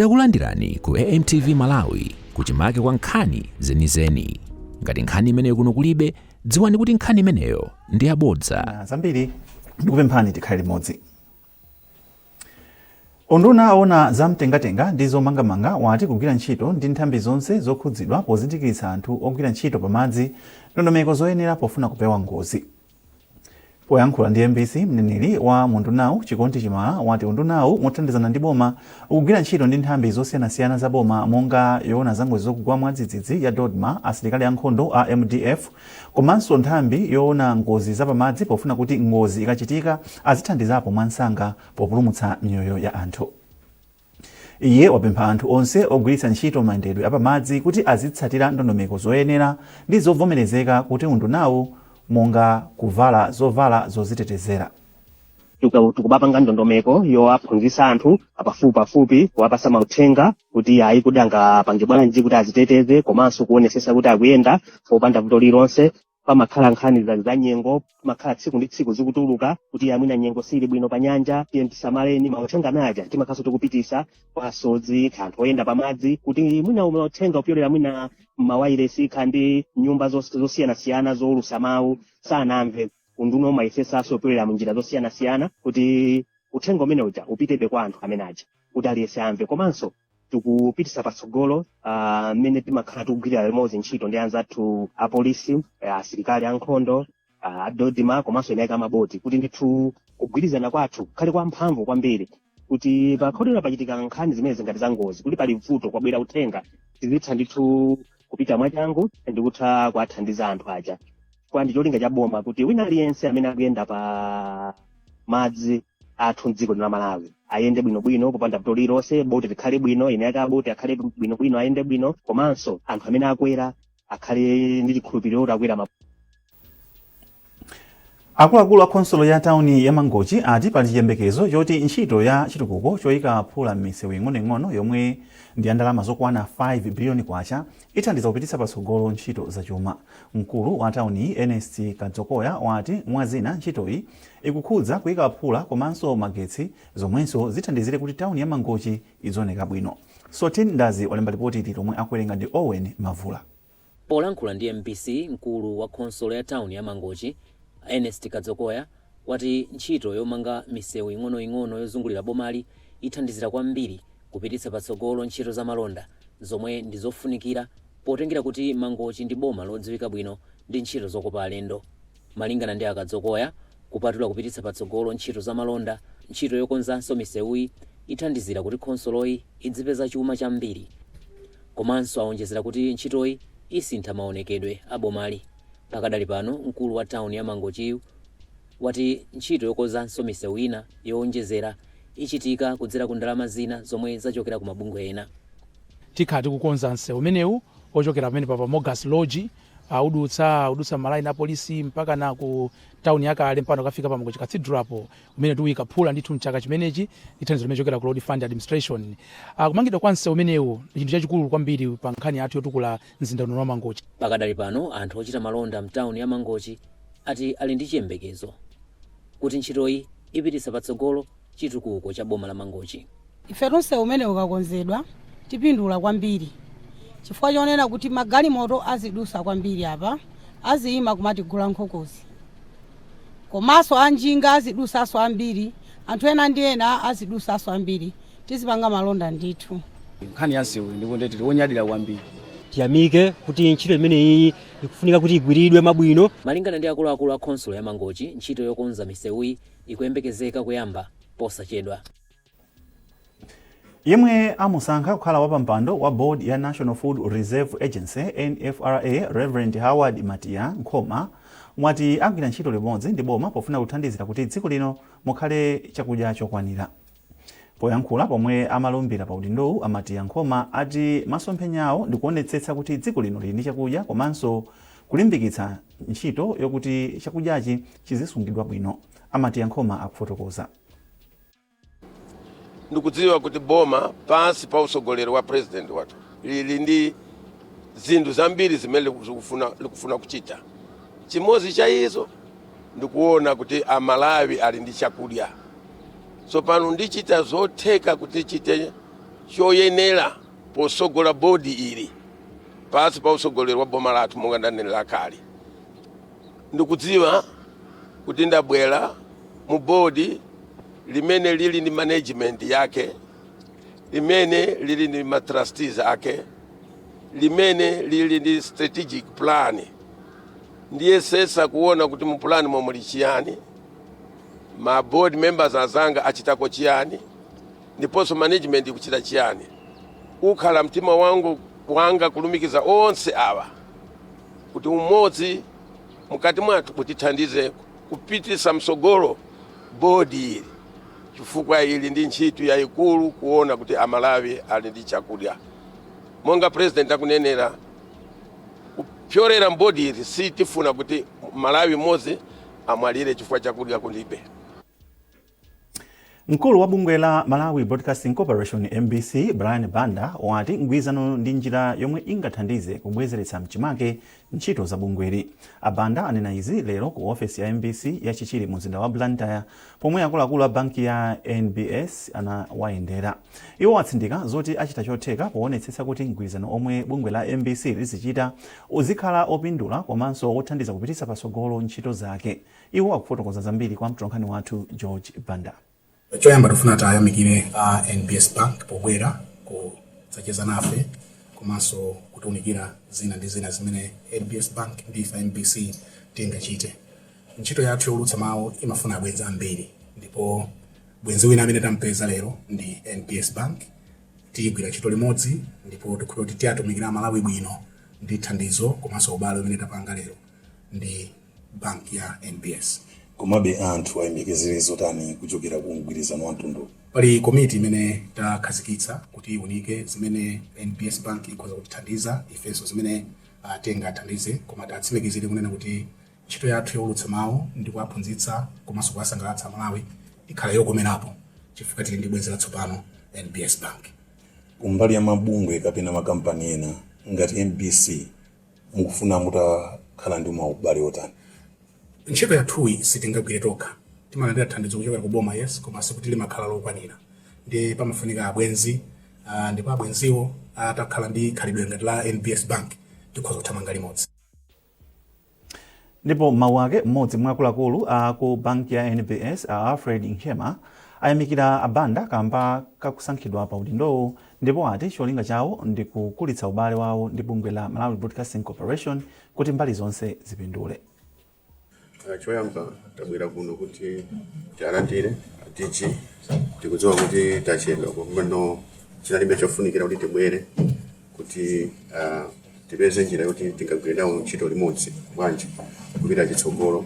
Takulandirani ku AMTV Malawi, kuchimake kwa nkhani zenizeni. Ngati nkhani imeneyo kuno kulibe, dziwani kuti nkhani imeneyo ndi yabodza. Na zambiri, ndikupemphani tikhale limodzi. Unduna owona zamtengatenga ndi zomangamanga wati kugwira ntchito ndi nthambi zonse zokhudzidwa pozindikiritsa anthu ogwira ntchito pamadzi ndondomeko zoyenera pofuna kupewa ngozi. Poyankhula ndi MBC, mneneri wa undunawu, Chikondi Chimala, wati undunawu mothandizana ndi boma ukugwira ntchito ndi nthambi zosiyanasiyana za boma, monga yoona za ngozi zokugwa mwadzidzidzi ya DoDMA, asilikali ankhondo a MDF, komanso nthambi yoona ngozi zapamadzi, pofuna kuti ngozi ikachitika azithandizapo mwansanga populumutsa miyoyo ya anthu. Iye wapempha anthu onse ogwiritsa ntchito mayendedwe apamadzi kuti azitsatira ndondomeko zoyenera ndi zovomerezeka kuti undunawu, monga kuvala zovala zozitetezera. Tikubapanga ndondomeko yowaphunzitsa anthu pafupi pafupi, kuwapasa mauthenga kuti ayi, kuti angapange bwanji kuti aziteteze, komanso kuonesesa kuti akuyenda popanda vuto lilonse. Pamakhala nkhani za nyengo, pamakhala tsiku ndi tsiku zikutuluka kuti amwina nyengo sili bwino pa nyanja, tiye tisamaleni. Mauthenga amene aja timakhalanso tikupitisa kwa asodzi, anthu oyenda pamadzi, kuti mwina mauthenga upyolera mwina mawayilesi ndi nyumba zosiyanasiyana zowulusa mawu sanamve. Unduna umayesesanso kupyolera munjira zosiyanasiyana kuti uthenga umene uja upitebe kwa anthu amene aja, kuti aliyense amve. Komanso tikupitisa patsogolo mmene timakhala tikugwirira limodzi ntchito ndi anzathu apolisi, asilikali ankhondo, a DoDMA, komanso eni ake amaboti, kuti ndithu kugwirizana kwathu kukhale kwa mphamvu kwambiri, kuti pakhodera pachitika nkhani zimene zingati za ngozi, kuti pali vuto, kwabwera uthenga, tizitha ndithu kupita mwachangu ndikutha kuwathandiza anthu aja. Kwa ndi cholinga cha boma kuti wina aliyense amene akuyenda pa madzi athu mdziko lino la Malawi ayende bwinobwino popanda vuto lililonse, boti likhale bwino, eni ake aboti akhale bwinobwino, ayende bwino, komanso anthu amene akwera akhale ndi chikhulupiriro kuti akwera ma Akuluakulu a khonsolo ya tawuni ya Mangochi ati pali chiyembekezo choti ntchito ya chitukuko choyika phula m'misewu ing'onoing'ono, yomwe ndi ya ndalama zokwana 5 biliyoni kwacha, ithandiza kupititsa patsogolo ntchito zachuma. Mkulu wa tawuniyi, Ernest Kadzokoya, wati mwazina ntchitoyi ikukhudza kuyika phula komanso magetsi, zomwenso zithandizire kuti tawuni ya Mangochi izioneka bwino. Sotin Ndazi walemba ripoti ili, lomwe akuwerenga ndi Owen Mavula. Polankhula ndi MBC, mkulu wa khonsolo ya tawuni ya Mangochi, Ernest Kadzokoya, wati ntchito yomanga misewu ing'onoing'ono yozungulira bomali ithandizira kwambiri kupititsa patsogolo ntchito za malonda, zomwe ndi zofunikira potengera kuti Mangochi ndi boma lodziwika bwino ndi ntchito zokopa alendo. Malingana ndi a Kadzokoya, kupatula kupititsa patsogolo ntchito za malonda, ntchito yokonzanso misewuyi ithandizira kuti khonsoloyi idzipeza chuma chambiri. Komanso awonjezera kuti ntchitoyi isintha maonekedwe a bomali. Pakadali pano, mkulu wa tawuni ya Mangochiyu wati ntchito yokonzanso misewu ina yowonjezera ichitika kudzera ku ndalama zina zomwe zachokera ku mabungwe ena. Tikhala tikukonza msewu umenewu ochokera pamene pa Mogas Lodge, udutsa malaini a polisi mpaka na ku tawuni yakale, mpaka ukafika pa Mangochi Cathedral apo, umene tiuyika phula ndithu mchaka chimenechi ndi thandizo limene chokera ku Road Fund Administration. Kumangidwa kwa msewu umenewu ndi chinthu chachikulu kwambiri pa nkhani yathu yotukula mzinda uno wa Mangochi. Pakadali pano, anthu ochita malonda mtawuni ya Mangochi ati ali ndi chiyembekezo kuti ntchitoyi ipititsa patsogolo chitukuko cha boma la Mangochi. Ife msewu umene ukakonzedwa tipindula kwambiri, chifukwa chonena kuti magalimoto azidusa kwambiri apa, aziyima kumatigula nkhukuzi, komanso anjinga azidusanso ambiri, anthu ena ndi ena azidusanso ambiri, tizipanga malonda ndithu. Nkhani ya msewu, ndipo tili wonyadira kwambiri. Tiyamike kuti ntchito imeneyi ikufunika kuti igwiridwe mabwino. Malingana ndi akuluakulu a khonsolo ya Mangochi, ntchito yokonza misewuyi ikuyembekezeka kuyamba posachedwa. Yemwe amusankha kukhala wapampando wa board ya National Food Reserve Agency, NFRA, Reverend Howard Matiya Nkhoma, wati agwira ntchito limodzi ndi boma pofuna kuthandizira kuti dziko lino mukhale chakudya chokwanira. Poyankhula pomwe amalumbira pa udindowu, a Matiya Nkhoma ati masomphenya awo ndikuonetsetsa kuti dziko lino lili ndi chakudya, komanso kulimbikitsa ntchito yokuti chakudyachi chizisungidwa bwino. A Matiya Nkhoma akufotokoza. Ndikudziwa kuti boma pansi pa usogoleri wa president wathu lili ndi zinthu zambiri zimene likufuna kuchita. Chimodzi cha izo ndikuona kuti Amalawi ali ndi chakudya. Tsopano ndichita zotheka kuti chite Choyenera posogola bodi ili pasi pa usogoleri wa boma lathu, monga ndanenera kale, ndikudziwa kuti ndabwera mu bodi limene lili ndi management yake, limene lili ndi ma trustees ake, limene lili ndi strategic plan. Ndiyesesa kuona kuti mu plan momwe muli chiyani, ma board members azanga achitako chiyani, ndiponso management ikuchita chiyani. Ukhala mtima wangu wanga kulumikiza onse awa kuti umodzi mukati mwathu kutithandize kupitisa msogolo bodi ili, chifukwa ili ndi ntchito yayikulu kuona kuti Amalawi ali ndi chakudya. Monga President akunenera, kupyolera mbodi ili sitifuna kuti Malawi mmodzi amwalire chifukwa chakudya kulibe. Mkulu wa bungwe la Malawi Broadcasting Corporation, MBC, Brian Banda, wati mgwirizano ndi njira yomwe ingathandize kubwezeretsa mchimake ntchito za bungweli. Abanda anena izi lero ku ofesi ya MBC ya Chichiri mu mzinda wa Blantyre, pomwe akuluakulu a banki ya NBS anawayendera. Iwo atsindika zoti achita chotheka poonetsetsa kuti mgwirizano omwe bungwe la MBC lizichita uzikhala opindula komanso wothandiza kupititsa patsogolo ntchito zake. Iwo akufotokoza zambiri kwa mtolankhani wathu George Banda. Choyamba tifuna tayamikire a NBS Bank pobwera kudzacheza nafe komanso kutiunikira zina ndi zina zimene NBS Bank ndi ife MBC tingachite. Ntchito yathu youlutsa mawu imafuna abwenzi ambiri, ndipo bwenzi wina amene tampeza lero ndi NBS Bank. Tigwira ntchito limodzi ndipo tikhulupirira kuti tiyatumikira Amalawi bwino ndi thandizo komanso ubale umene tapanga lero ndi bank ya NBS. Komabe anthu ayembekezere zotani kuchokera ku mgwirizano wa mtundu? Pali komiti imene takhazikitsa kuti iwunike zimene NBS Bank ikhoza kutithandiza, ifenso zimene tingathandize, koma tatsimikizire kunena kuti ntchito yathu youlutsa mawu ndi kuwaphunzitsa komanso kuwasangalatsa Amalawi ikhala yokomerapo chifukwa tili ndi bwenzi latsopano, NBS Bank. Kumbali ya mabungwe kapena makampani ena, ngati MBC mukufuna mutakhala ndi maubale otani? Ntchito yathuyi sitingagwire tokha. Timalandira thandizo kuchokera ku boma, yes, koma sikuti limakhala lokwanira, ndi pamafunika abwenzi, ndipo abwenziwo atakhala ndi khalidwe ngati la NBS Bank, tikhoza kuthamanga limodzi. Ndipo mawu ake, mmodzi mwa akuluakulu a ku banki ya NBS, a Alfred Nhema, ayamikira Abanda kamba kakusankhidwa pa udindowu, ndipo ati cholinga chawo ndi kukulitsa ubale wawo ndi bungwe la Malawi Broadcasting Corporation kuti mbali zonse zipindule. Choyamba tabwera kuno kuti tialandire DG. Tikudziwa kuti tachedwa, komano chinalibe chofunikira kuti tibwere kuti tipeze njira yoti tingagwire nawo ntchito limodzi bwanji kupita chitsogolo,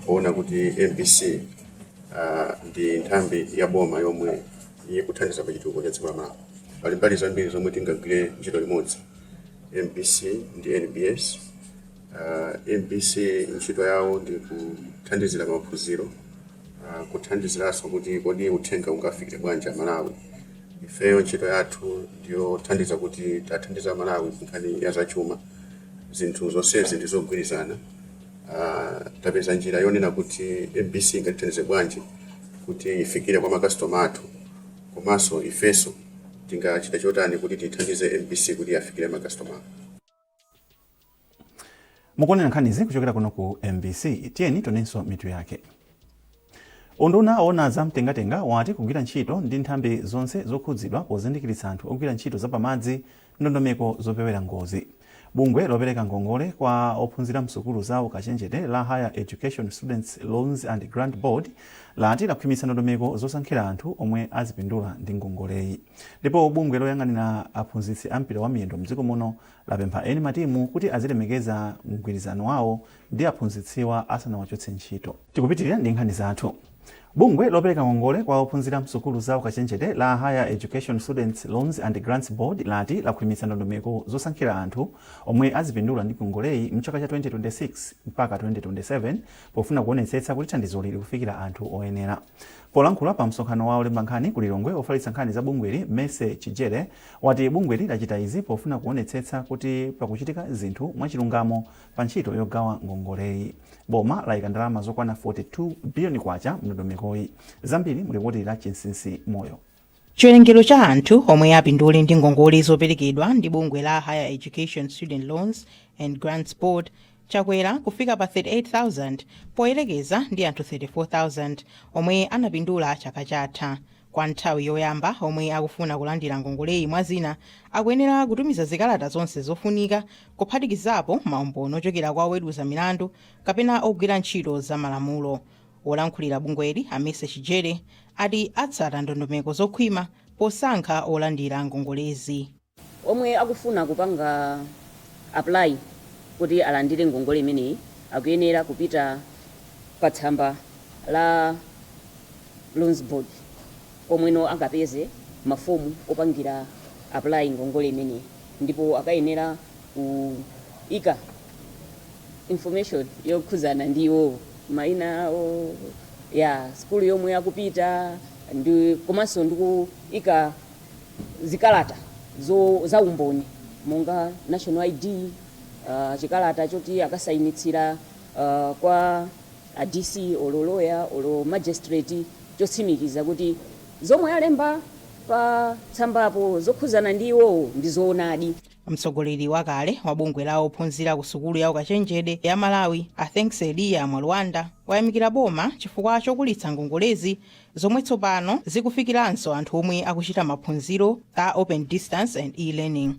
poona kuti MBC ndi nthambi ya boma yomwe ikuthandiza pa chitukuko cha dziko la Malawi. Pali mbali zambiri zomwe tingagwire ntchito limodzi, MBC ndi NBS. MBC ntchito yawo ndi kuthandizira maphunziro, kuthandiziranso kuti kodi uthenga ungafikire bwanji Amalawi. Ifeyo ntchito yathu ndiyothandiza kuti tathandiza Amalawi nkhani ya zachuma. Zinthu zonsezi ndizogwirizana. Tapeza njira yonena kuti MBC ingatithandize bwanji kuti ifikire kwa makastoma athu, komanso ifenso tingachite chotani kuti tithandize MBC kuti afikire makastoma. Mukuonera nkhanizi kuchokera kuno ku MBC. Tiyeni tionenso mitu yake. Unduna owona za mtengatenga wati kugwira ntchito ndi nthambi zonse zokhudzidwa pozindikiritsa anthu ogwira ntchito zapamadzi ndondomeko zopewera ngozi. Bungwe lopereka ngongole kwa ophunzira msukulu za ukachenjede la Higher Education Students Loans and Grant Board lati lakhwimitsa ndondomeko zosankhira anthu omwe azipindula ndi ngongoleyi. Ndipo bungwe loyang'anira aphunzitsi a mpira wa miyendo mdziko muno lapempha eni matimu kuti azilemekeza mgwirizano wawo ndi aphunzitsiwa asanawachotse ntchito. Tikupitirira ndi nkhani zathu. Bungwe lopereka ngongole kwa ophunzira msukulu za ukachenjede la Higher Education Students Loans and Grants Board lati lakhwimitsa ndondomeko zosankhira anthu omwe azipindula ndi ngongoleyi mchaka cha 2026 mpaka 2027, pofuna kuonetsetsa kuti thandizoli likufikira anthu oyenera. Polankhula pa msonkhano wa olemba nkhani ku Lilongwe, ofalitsa nkhani za bungweli, Mercy Chijere, wati bungweli lachita izi pofuna kuonetsetsa kuti pakuchitika zinthu mwachilungamo pa ntchito yogawa ngongoleyi. Boma layika ndalama zokwana 42 biliyoni kwacha mndondomekoyi. Zambiri mulipoti la Chinsinsi Moyo. Chiwerengero cha anthu omwe apindule ndi ngongole zoperekedwa ndi bungwe la Higher Education Student Loans and Grants Board chakwera kufika pa 38,000 poyerekeza ndi anthu 34,000 omwe anapindula chaka chatha. Kwa nthawi yoyamba, omwe akufuna kulandira ngongoleyi, mwazina, akuyenera kutumiza zikalata zonse zofunika, kuphatikizapo maumboni ochokera kwa oweruza milandu kapena ogwira ntchito za malamulo. Wolankhulira bungweli, a Mercy Chijere, ati atsata ndondomeko zokhwima posankha olandira ngongolezi. Omwe akufuna kupanga apply kuti alandire ngongole imeneyi akuyenera kupita pa tsamba la Loans Board, komweno angapeze mafomu opangira apply ngongole imeneyi, ndipo akayenera kuika information yokhuzana ndi iwowo, mayina awo, ya sukulu yomwe akupita, ndi komanso ndikuika zikalata za umboni monga national ID, chikalata choti akasayinitsira kwa a DC olo lawyer olo magistrate chotsimikiza kuti zomwe alemba pa tsambapo zokhuzana ndi iwowo ndi zoonadi. Mtsogoleri wakale wa bungwe la ophunzira ku sukulu ya ukachenjede ya Malawi, a Thanks Eliya Mwalwanda, wayamikira boma chifukwa chokulitsa ngongolezi zomwe tsopano zikufikiranso anthu omwe akuchita maphunziro a open distance and e-learning.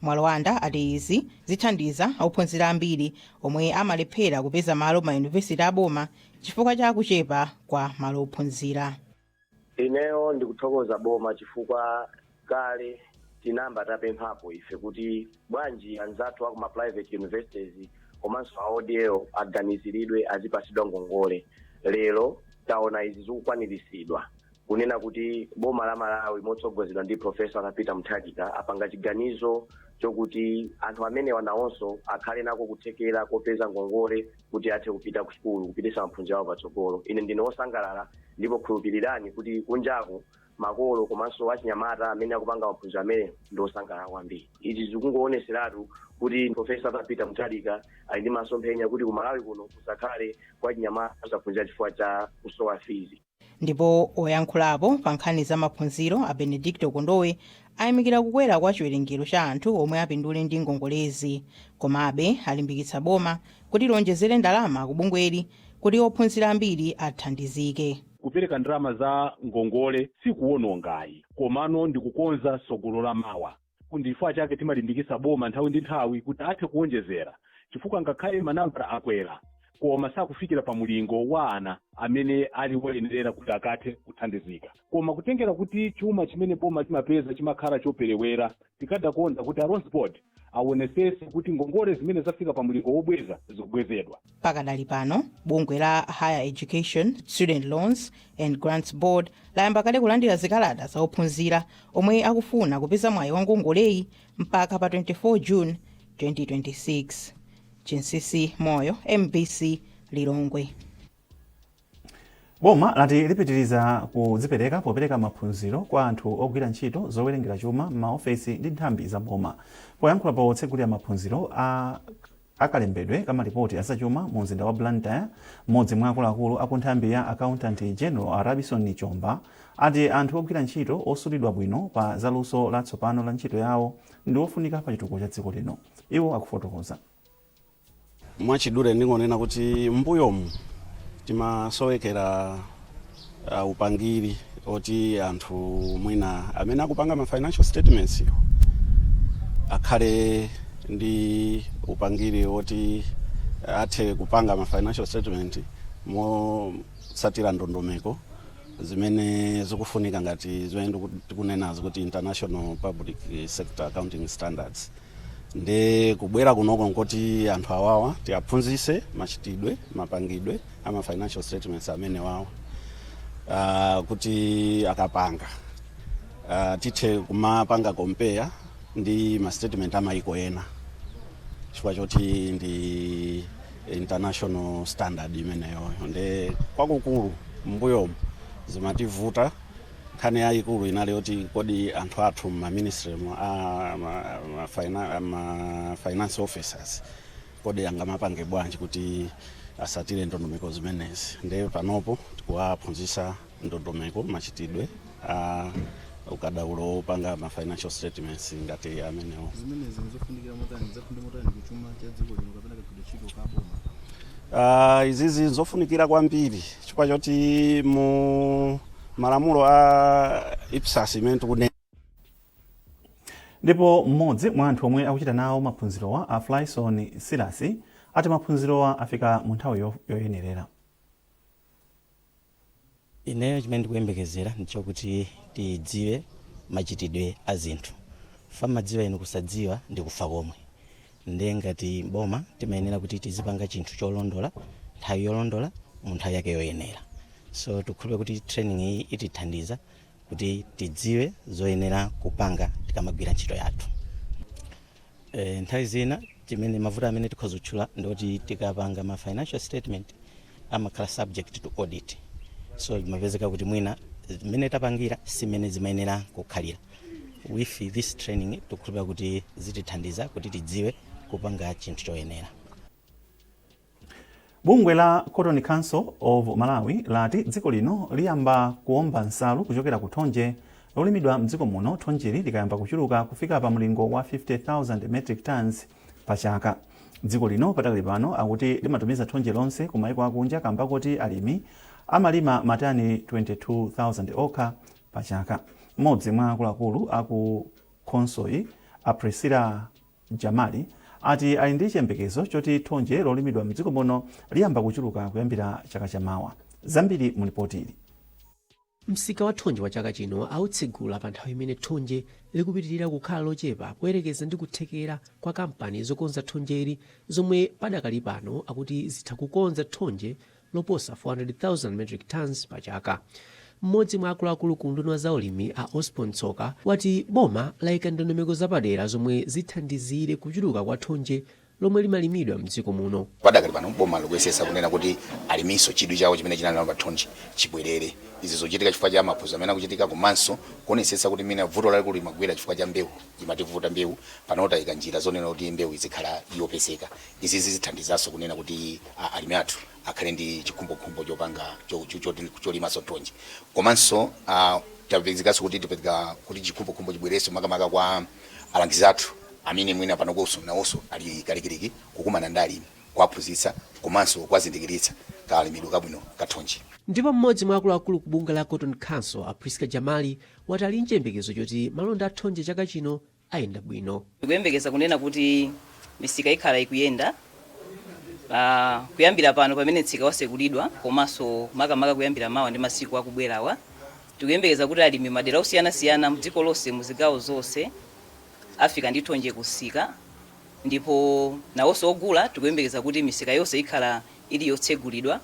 Mwalwanda ati izi zithandiza ophunzira ambiri omwe amalephera kupeza malo ma yunivesiti aboma chifukwa cha kuchepa kwa malo ophunzira. Ineyo ndikuthokoza boma chifukwa kale tinamba tapemphapo ife kuti bwanji anzathu aku ma private universities komanso a ODL aganiziridwe, azipasidwa ngongole. Lero taona izi zikukwaniritsidwa, kunena kuti boma la Malawi motsogozedwa ndi Professor Peter Mutharika apanga chiganizo chokuti anthu amenewa nawonso akhale nako kuthekera kopeza ngongole kuti athe kupita ku sukulu, kupitisa maphunziro awo patsogolo. Ine ndine wosangalala, ndipo khulupirirani kuti kunjaku makolo komanso achinyamata amene akupanga maphunziro amene ndi osangalala kwambiri. Izi zikungooneseratu kuti Professor Peter Mutharika ali ndi masomphenya kuti ku Malawi kuno kusakhale kwa chinyamata osaphunzira chifukwa cha kusowa fees. Ndipo oyankhulapo pa nkhani za maphunziro, a Benedicto Kondowe, ayamikira kukwera kwa chiwerengero cha anthu omwe apindule ndi ngongolezi. Komabe alimbikitsa boma kuti lonjezere ndalama ku bungweli kuti ophunzira ambiri athandizike. Kupereka ndalama za ngongole sikuwonongayi, komano ndikukonza tsogolo la mawa. Ndifukwa chake timalimbikitsa boma nthawi ndi nthawi kuti athe kuwonjezera, chifukwa ngakhale manambala akwera, koma sakufikira pa mulingo wa ana amene ali woyenerera kuti akathe kuthandizika. Koma kutengera kuti chuma chimene boma limapeza chimakhala choperewera, tikadakonda kuti a Loans Board aonesese kuti ngongole zimene zafika pa mulingo wobweza zikubwezedwa. Pakadali pano, bungwe la Higher Education Student Loans and Grants Board layamba kale kulandira zikalata za ophunzira omwe akufuna kupeza mwayi wa ngongoleyi mpaka pa 24 June 2026. Chinsisi Moyo, MBC, Lilongwe. Boma lati lipitiriza kudzipereka popereka maphunziro kwa anthu ogwira ntchito zowerengera chuma m'maofesi ndi nthambi za boma. Poyankhula potsegulira maphunziro a akalembedwe kamalipoti azachuma mu mzinda wa Blantyre, mmodzi mwa akuluakulu aku nthambi ya Accountant General, a Rabison Chomba, ati anthu ogwira ntchito osulidwa bwino pa zaluso latsopano la ntchito yawo ndi ofunika pa chitukuko cha dziko lino. Iwo akufotokoza. Mwachidule ndingonena kuti mbuyomu timasowekera upangiri oti anthu mwina amene akupanga ma financial statements yo akhale ndi upangiri oti athe kupanga ma financial statement motsatira ndondomeko zimene zikufunika, ngati zimene tikunenazo kuti International Public Sector Accounting Standards. Ndi kubwera kunoko nkoti anthu awawa tiaphunzise machitidwe, mapangidwe ama financial statements amene wawa, kuti akapanga tithe kumapanga compare ndi ma statement amayiko ena, chifukwa choti ndi international standard imeneyoyo. Ndi kwakukulu mbuyomu zimativuta. Nkhani yayikulu inali yoti kodi anthu athu ma ministry ma finance officers kodi angamapange bwanji kuti asatire ndondomeko zimenezi? Ndi panopo tikuwaphunzitsa ndondomeko, machitidwe a Ukadaulo wopanga ma financial statements ngati amenewo. Zimenezi nzofunikira motani, zafunikira motani kuchuma cha dziko lino kapena kagwiridwe ntchito ka boma? Izizi nzofunikira kwambiri chifukwa choti mu malamulo a IPSAS imene tikunena. Ndipo mmodzi mwa anthu omwe akuchita nawo maphunzirowa, a Flyson Silasi, ati maphunzirowa afika mu nthawi yoyenerera. Ineyo chimene ndikuyembekezera ndichokuti tidziwe machitidwe a zinthu. Mumadziwa inu, kusadziwa ndi kufa komwe. Ndiye ngati boma timayenera kuti tizipanga chinthu cholondola nthawi yolondola mu nthawi yake yoyenera. So tikukhulupirira kuti training iyi itithandiza kuti tidziwe zoyenera kupanga tikamagwira ntchito yathu. Nthawi zina chimene mavuto amene tikhoza kutchula ndoti tikapanga ma financial statement amakhala subject to audit, so zimapezeka kuti mwina zimene tapangira simene zimayenera kukhalira. With this training tikukhulupirira kuti zitithandiza kuti tidziwe kupanga chinthu choyenera. Bungwe la Cotton Council of Malawi lati dziko lino liyamba kuomba nsalu kuchokera ku thonje lolimidwa mdziko muno thonjeli likayamba kuchuluka kufika pa mlingo wa 50,000 metric tons pa chaka. Dziko lino patakali pano akuti limatumiza thonje lonse ku maiko akunja kamba koti alimi amalima matani 22,000 okha pa chaka. Mmodzi mwa akuluakulu aku khonsoloyi, a Priscilla Jamali, ati ali ndi chiyembekezo choti thonje lolimidwa mdziko muno liyamba kuchuluka kuyambira chaka chamawa. Zambiri mu lipoti ili. Msika wa thonje wa chaka chino autsegula pa nthawi imene thonje likupitirira kukhala lochepa poyerekeza ndi kuthekera kwa kampani zokonza thonjeli, zomwe padakali pano akuti zitha kukonza thonje loposa 400,000 metric tons pa chaka. Mmodzi mwa akuluakulu ku unduna wa zaulimi, a Osborn Tsoka, wati boma layika ndondomeko zapadera zomwe zithandizire kuchuluka kwa thonje lomwe limalimidwa mdziko muno. Padakali pano boma likuyesetsa kunena kuti aliminso chidwi chawo chimene chinali nacho pa thonje chibwerere. Izi zikuchitika chifukwa cha maphunziro amene akuchitika komanso kuonetsetsa kuti mwina vuto lalikulu limagwera chifukwa cha mbewu, imativuta mbewu. Pano tayika njira zonena kuti mbewu izikhala yopezeka. Izi zithandizanso kunena kuti alimi athu akhale ndi chikhumbokhumbo chopanga cholimanso thonje. Komanso tapezekanso kuti tipezeka kuti chikhumbokhumbo chibwerenso makamaka kwa alangizi athu amene mwina panokonso nawonso ali kalikiliki kukumana ndi alimi, kuwaphunzitsa komanso kuwazindikiritsa kalimidwe kabwino ka thonje. Ndipo mmodzi mwa akuluakulu ku bungwe la Cotton Council, a Prisca Jamali, wati ali nchiyembekezo choti malonda a thonje chaka chino ayenda bwino. Tikuyembekeza kunena kuti misika ikhala ikuyenda kuyambira pano pamene msika watsekulidwa, komanso makamaka kuyambira mawa ndi masiku akubwerawa. Tikuyembekeza kuti alimi madera osiyanasiyana mdziko lonse, muzigawo zonse, afika ndi thonje kumsika, ndipo nawonso ogula tikuyembekeza kuti misika yonse ikhala ili yotsegulidwa.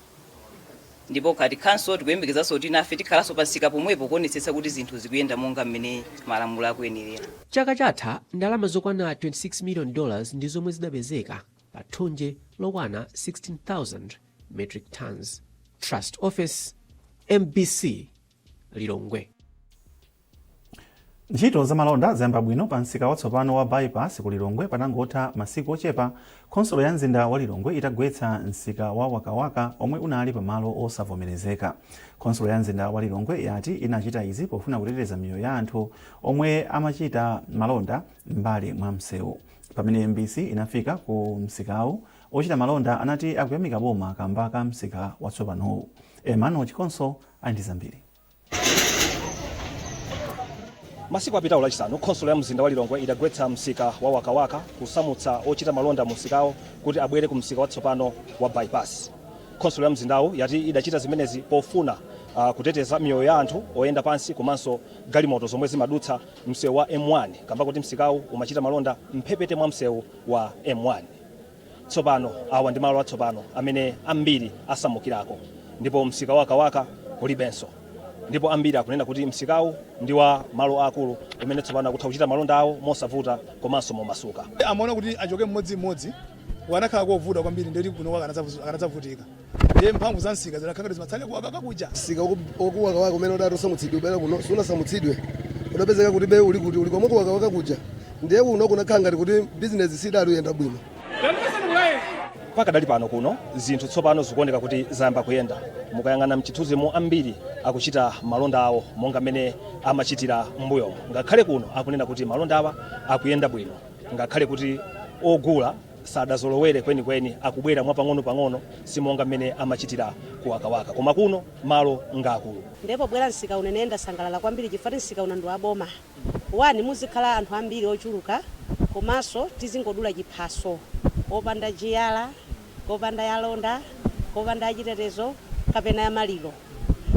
Ndipo ngati council tikuyembekezanso kuti nafe tikhalanso pamsika pomwepo kuonetsetsa kuti zinthu zikuyenda monga mmene malamulo akuyenerera. Chaka chatha ndalama zokwana $26 million ndi zomwe zidapezeka pa thonje lokwana 16,000 metric tons. Trust Office, MBC, Lilongwe. Ntchito za malonda zayamba bwino pa msika watsopano wa Bypass ku Lilongwe patangotha masiku ochepa khonsolo ya mzinda wa Lilongwe itagwetsa msika wa Wakawaka omwe unali pamalo osavomerezeka. Khonsolo ya mzinda wa Lilongwe yati inachita izi pofuna kuteteza miyoyo ya anthu omwe amachita malonda m'mbali mwa msewu. Pamene MBC inafika ku msikawu, ochita malonda anati akuyamika boma kamba ka msika watsopanowu. Emmanuel Chikonso ali ndi zambiri. Masiku apitawo Lachisanu, khonsolo ya mzinda wa Lilongwe idagwetsa msika wa Wakawaka, kusamutsa ochita malonda mu msikawo kuti abwere ku msika watsopano wa Bypass. Khonsolo ya mzindawu yati idachita zimenezi pofuna kuteteza miyoyo ya anthu oyenda pansi komanso galimoto zomwe zimadutsa msewu wa M1 kamba kuti msikawu umachita malonda mphepete mwa msewu wa M1. Tsopano awa ndi malo atsopano amene ambiri asamukirako ndipo msika wa Wakawaka kulibenso. Ndipo ambiri akunena kuti msikawu ndi wa malo aakulu umene tsopano akutha kuchita malonda awo mosavuta komanso momasuka. Amaona kuti achoke mmodzimmodzi kukanakhala kovuta kwambiri, ndeti kuno akanadzavutika, ndiye mphamvu za msika zinakhala ngati zimatsalira ku Wakawaka kuja. Msika waku Wakawaka umene udati usamutsidwe ubwera kuno sunasamutsidwe, udapezeka kuti be uli kuti uli komwe ku Wakawaka kuja, ndiye kuno kunakhala ngati kuti bizinesi sidali kuyenda bwino. Pakadali pano kuno zinthu tsopano zikuoneka kuti zayamba kuyenda. Mukayang'ana mchithunzimo, ambiri akuchita malonda awo monga mmene amachitira m'mbuyomo, ngakhale kuno akunena kuti malonda awa akuyenda bwino, ngakhale kuti ogula sadazolowere kwenikweni, akubwera mwapang'ono-pang'ono, simonga mmene amachitira ku Wakawaka, koma kuno malo ngaakulu. Ndipo bwera msika uno, ine ndasangalala kwambiri chifukwa msika uno ndi waboma wani, muzikhala anthu ambiri ochuluka, komanso tizingodula chiphaso kopanda jiyala, kopanda yalonda, kopanda achitetezo kapena ya maliro.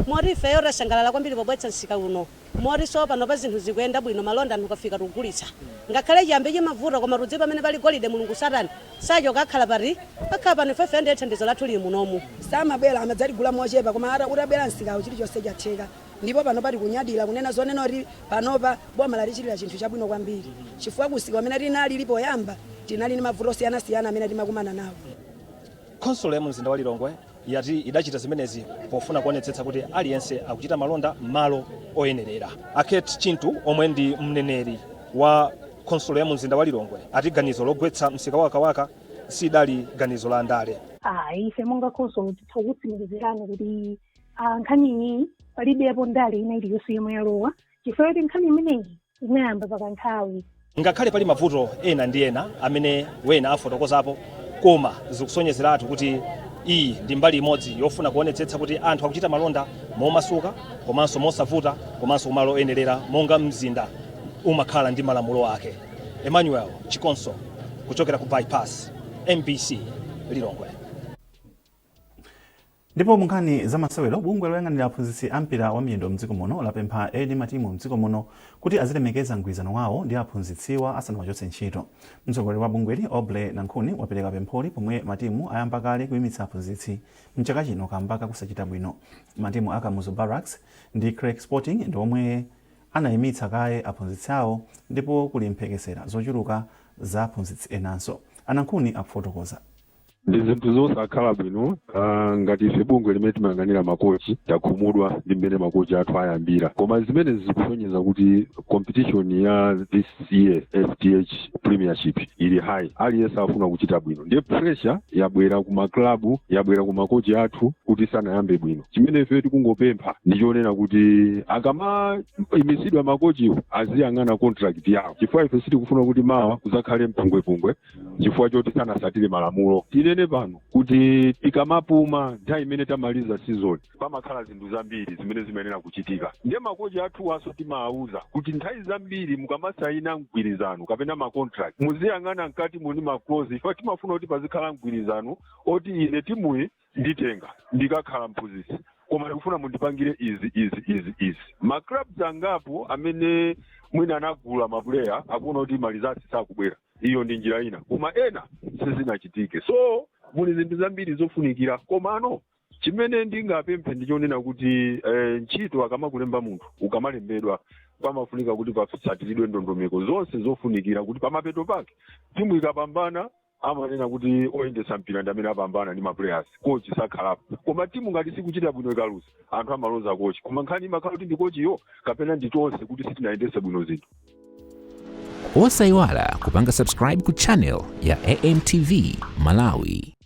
Moti ifeyo tasangalala kwambiri pobweretsa msika uno, moti so pano pa zinthu zikuyenda bwino, malonda anthu kafika tikugulitsa, ngakhale chiyambi chimavuta, koma tudzi pamene pali golide Mulungu satani sachoka, akhala pati, akhala pano. Ifefe ndiye thandizo lathu lili munomu. Samabwera, amadzaligula mochepa, koma utabwera msikawo chilichonse chatheka. Ndipo pano pali kunyadira kunena zonena kuti panopa boma latichitira chinthu chabwino kwambiri, chifukwa kusika amene tinali lipoyamba tinali ndi mavuto osiyanasiyana amene timakumana nawo. Khonsolo ya mzinda wa Lilongwe yati idachita zimenezi pofuna kuonetsetsa kuti aliyense akuchita malonda m'malo oyenerera. Aket Chintu, omwe ndi mneneri wa khonsolo ya mzinda wa Lilongwe, ati ganizo logwetsa msika wa Wakawaka sidali ganizo la ndale. Ife monga khonsolo titha kukutsimikizirani kuti nkhani iyi palibepo ndale ina iliyonse yomwe yalowa, chifukwa kuti nkhani imeneyi inayamba pakanthawi. Ngakhale pali mavuto ena ndi ena amene wena afotokozapo, koma zikusonyezeratu kuti iyi ndi mbali imodzi yofuna kuonetsetsa kuti anthu akuchita malonda momasuka komanso mosavuta komanso kumalo oyenerera, monga mzinda umakhala ndi malamulo ake. Emmanuel Chikonso, kuchokera ku Bypass, MBC Lilongwe. Ndipo munkhani za masewero, bungwe loyang'anira aphunzitsi a mpira wa miyendo mdziko muno lapempha eni matimu mdziko muno kuti azilemekeza mgwirizano wawo ndi aphunzitsiwa asanawachotse ntchito. Mtsogoleri wa bungweli, Oble Nankhuni, wapereka pempholi pomwe matimu ayamba kale kuyimitsa aphunzitsi mchaka chino kamba kakusachita bwino. Matimu a Kamuzu Barracks ndi Creck Sporting ndi omwe anayimitsa kaye aphunzitsi awo, ndipo kuli mphekesera zochuluka za aphunzitsi enanso. Anankhuni akufotokoza. Ndi zinthu zosakhala bwino. Ngati ife bungwe limene timayang'anira makochi, takhumudwa ndi mmene makochi athu ayambira, koma zimene zikusonyeza kuti competition ya this year FDH Premiership ili high. Aliyense afuna kuchita bwino, ndiye pressure yabwera ku maklabu, yabwera ku makochi athu kuti sanayambe bwino. Chimene ife tikungopempha ndi chonena kuti akamaimisidwa makochiwo aziyang'ana contract yawo, chifukwa ife sitikufuna kuti mawa kuzakhale mpungwepungwe chifukwa choti sanasatire malamulo. Tinene pano kuti tikamapuma nthawi imene tamaliza season, pamakhala zinthu zambiri zimene zimayenera kuchitika. Ndiye makochi athuwanso timawauza kuti nthawi zambiri mukamasayina mgwirizano kapena ma contract, muziyang'ana mkati muni ma clause, chifukwa timafuna kuti pazikhala mgwirizano oti ine timuyi nditenga, ndikakhala mphunzitsi, koma ndikufuna mundipangire izi, izi, izi, izi. Ma clubs angapo amene mwina anagula ma player akuona kuti ma results sakubwera, iyo ndi njira ina, koma ena sizinachitike. So muli zinthu zambiri zofunikira, komano chimene ndingapemphe ndichonena kuti ntchito akamakulemba munthu, ukamalembedwa pamafunika kuti patsatiridwe ndondomeko zonse zofunikira, kuti pamapeto pake timu ikapambana amanena kuti oyendetsa mpira ndi amene apambana ndi ma players, coach sakhalapo. Koma timu ngati sikuchita bwino, ikaluza, anthu amaloza coach, koma nkhani imakhala kuti ndi kochiyo kapena ndi tonse kuti sitinayendetse bwino zinthu. Osayiwala kupanga subscribe ku channel ya AMTV Malawi.